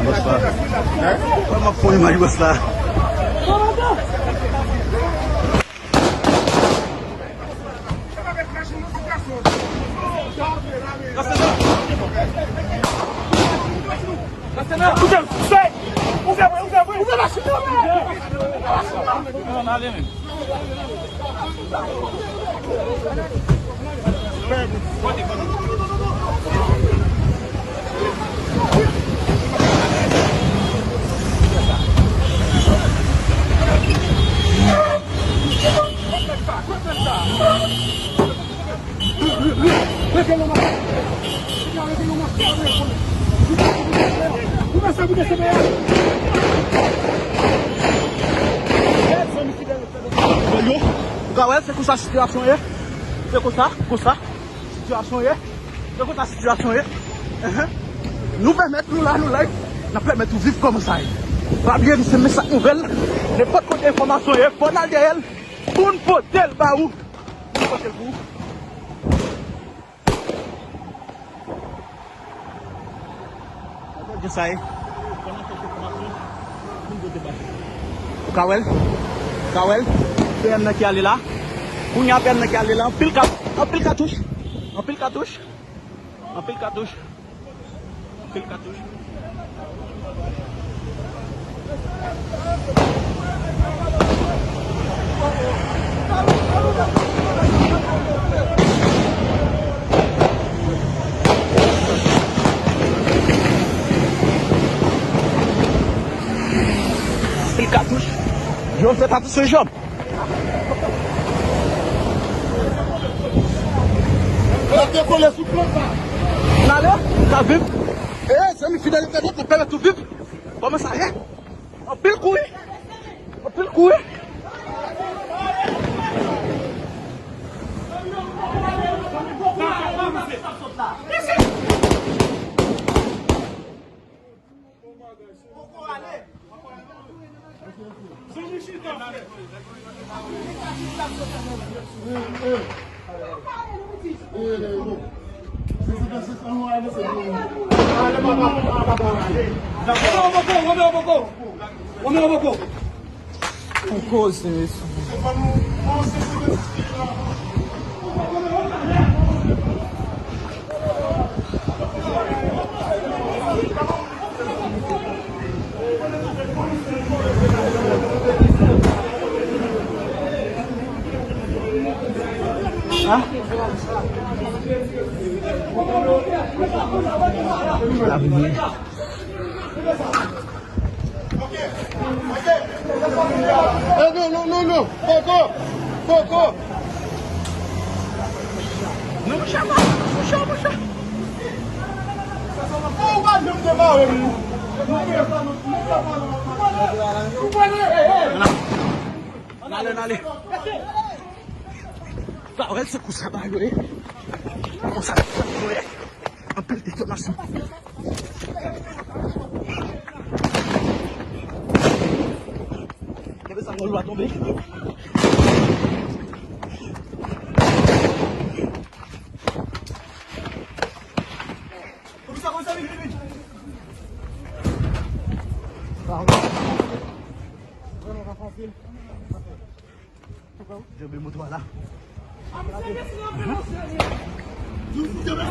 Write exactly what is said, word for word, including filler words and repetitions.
Bòs la. Wè m ap fon imaj bòs la. Yo, ou ka wè, se konsa sitiyasyon ye. Se konsa, konsa sitiyasyon ye. Se konsa sitiyasyon ye. Enhen. Nou pèmèt nou la, nou live. N ap pèmèt ou viv kòman sa ye. Pa bliye, nou se Mesak Nouvèl. Nenpòt kote enfòmasyon ye, fò n al dèyè l pou n pote l ba ou. Nou pote l pou ou. Gade sa ye. Ou ka wè l? Ou ka wè l? P M nan ki ale la. Kounye a P M nan ki ale la. Anpil kat-, anpil katouch. Anpil katouch. Anpil katouch. Anpil katouch. Anpil katouch. Yo, se pa tout se janm. N ale, n ap viv. E, zanmi fidèl entènot, nou pèmèt ou viv. Kòman sa ye? Anpil kouri. Anpil kouri. Pou koze, mesye. Eh, non, non, non, non. Poko. Poko. Non, monchè, monchè, monchè. Ou pa janm demare, non. N ale, n ale. Sa wè, se konsa bagay yo ye. Konsa bagay yo ye. Anpil detonasyon. Kenbe sa, yon lwa tonbe. Vrèman pa fasil. Djòb moto a la. Djòb moto a la.